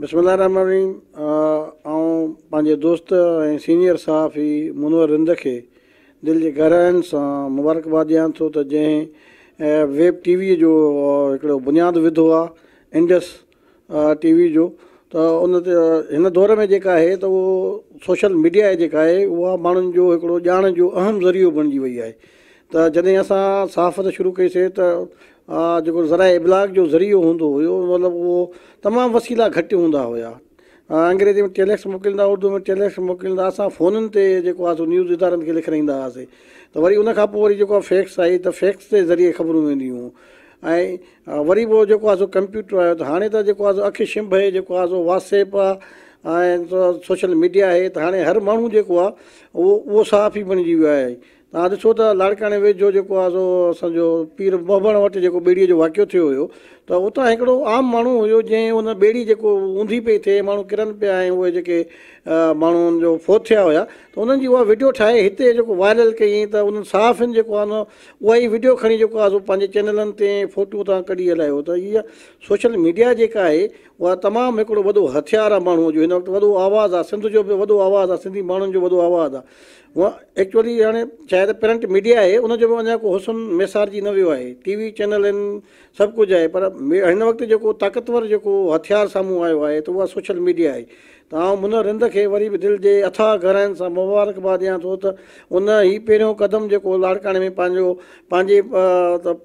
بسم الله الرحمن الرحيم آئون پنهنجي دوست ۽ سينيئر صحافي منور رند کي دل جي گهراين سان مبارڪباد ڏيان ٿو ته جنهن ويب ٽي وي جو هڪڙو بنياد وڌو آهي انڊس ٽي وي جو ته ان تي هن دور ۾ جيڪا آهي ته اهو سوشل ميڊيا جيڪا آهي اها ماڻهن جو هڪڙو ڄاڻ جو اهم ذريعو بڻجي وئي آهي ته جڏهن اسان صحافت شروع ڪئي سي ته جيڪو ذرائع ابلاغ جو ذريعو هوندو هيو مطلب اهو تمام وسيلا گهٽ هوندا هيا انگريزي ۾ ٽيليڪس موڪليندا اردو ۾ ٽيليڪس موڪليندا اسان فونن تي جيڪو آهي سو نيوز ادارن کي لکرائيندا هئاسي ته وري ان کان پوء وري جيڪو آهي فيڪس آئي ته فيڪس جي ذريعي خبرون وينديون هيون ۽ وري پوء جيڪو آهي سو ڪمپيوٽر آيو ته هاڻي ته جيڪو آهي سو اک ڇنڀ آهي جيڪو آهي سو واٽس ايپ آهي ۽ سوشل ميڊيا آهي ته هاڻي هر ماڻهو جيڪو آهي اهو اهو صحافي بڻجي ويو آهي توهان ڏسو ته لاڙڪاڻي ويجهو جيڪو آهي سو اسان جو پير محبڻ وٽ جيڪو ٻيڙيء جو واقعو ٿيو هيو ته اتان هڪڙو عام ماڻهو هيو جنهن ان ٻيڙي جيڪو اونڌي پئي ٿئي ماڻهو ڪرن پيا ۽ اهي جيڪي ماڻهو ان جو فوت ٿيا هيا ته انهن جي اها وڊيو ٺاهي هتي جيڪو وائرل ڪيائين ته انهن صحافين جيڪو آهي نه اها ئي وڊيو کڻي جيڪو آهي سو پنهنجي چينلن تي فوٽو تان ڪڍي هلايو ته هيء سوشل ميڊيا جيڪا آهي اها تمام هڪڙو وڏو هٿيار آهي ماڻهوء جو هن وقت وڏو آواز آهي سنڌ جو به وڏو آواز آهي سنڌي ماڻهن جو وڏو آواز آهي هونء ايڪچوئلي هاڻي ڇا آهي ته پرنٽ ميڊيا آهي ان جو به اڃا ڪو حسن ميسارجي نه ويو آهي ٽي وي چينل آهن سڀ ڪجهه آهي پر هن وقت جيڪو طاقتور جيڪو هٿيار سامهون آيو آهي ته اها سوشل ميڊيا آهي ته آئون منور رند کي وري به دل جي اٿاهه گهراين سان مبارڪباد ڏيان ٿو ته ان هي پهريون قدم جيڪو لاڙڪاڻي ۾ پنهنجو پنهنجي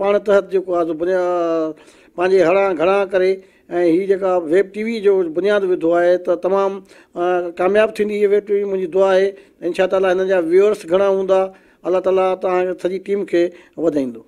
پاڻ تحت جيڪو آهي سو پنهنجي هڙان گهڙان ڪري ۽ هي جيڪا ويب ٽي وي جو بنياد وڌو آهي ته تمام ڪامياب ٿيندي هي ويب ٽي وي منهنجي دعا آهي ته انشاء تعالي هنن جا ويورس گهڻا هوندا الله تعالي توهان سڄي ٽيم کي وڌائيندو.